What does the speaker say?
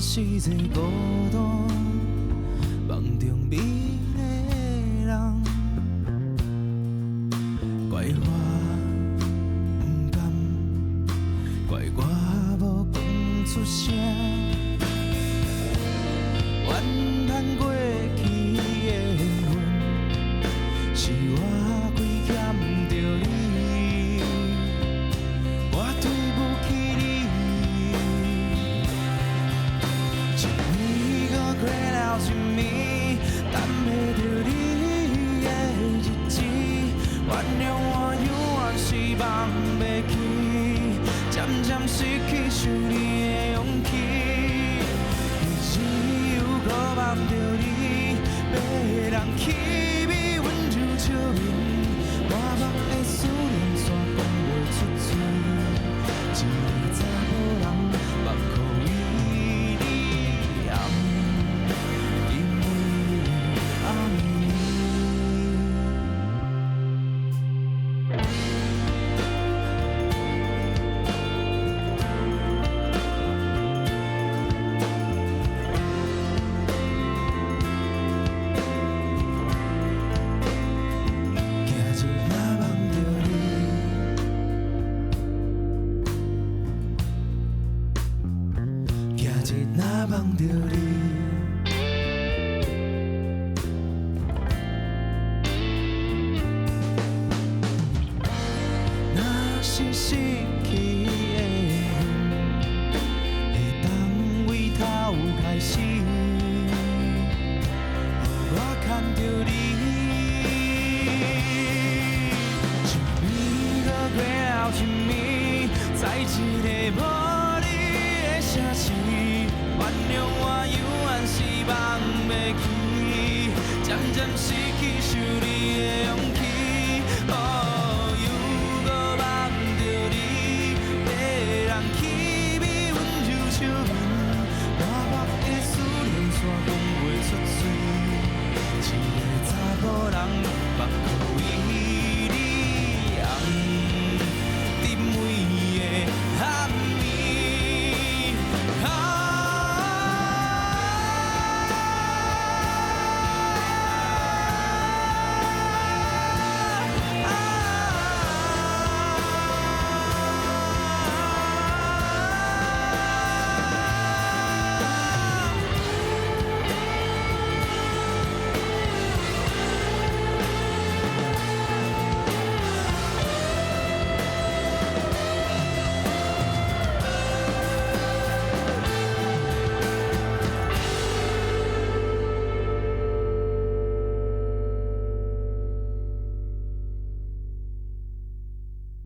是一个孤單夢中美麗的人，怪我毋甘，怪我無講出聲，怨嘆過去的緣分，是我虧欠著你，我對不起你。一暝閣過了一暝，等袂著你的日子，原諒我猶原是放袂記，漸漸失去想你的勇氣。日又閣夢著你，別人氣味溫柔笑面，滿目的思念煞講袂出喙。一个查某人，目予為你紅，因為愛你。今日若夢著你，今日若夢著你。若是失去的緣，會當為頭開始，予我牽著你。一暝閣過了一暝，在這个無你的城市，原諒我猶原是放袂記，漸漸失去想你的勇氣。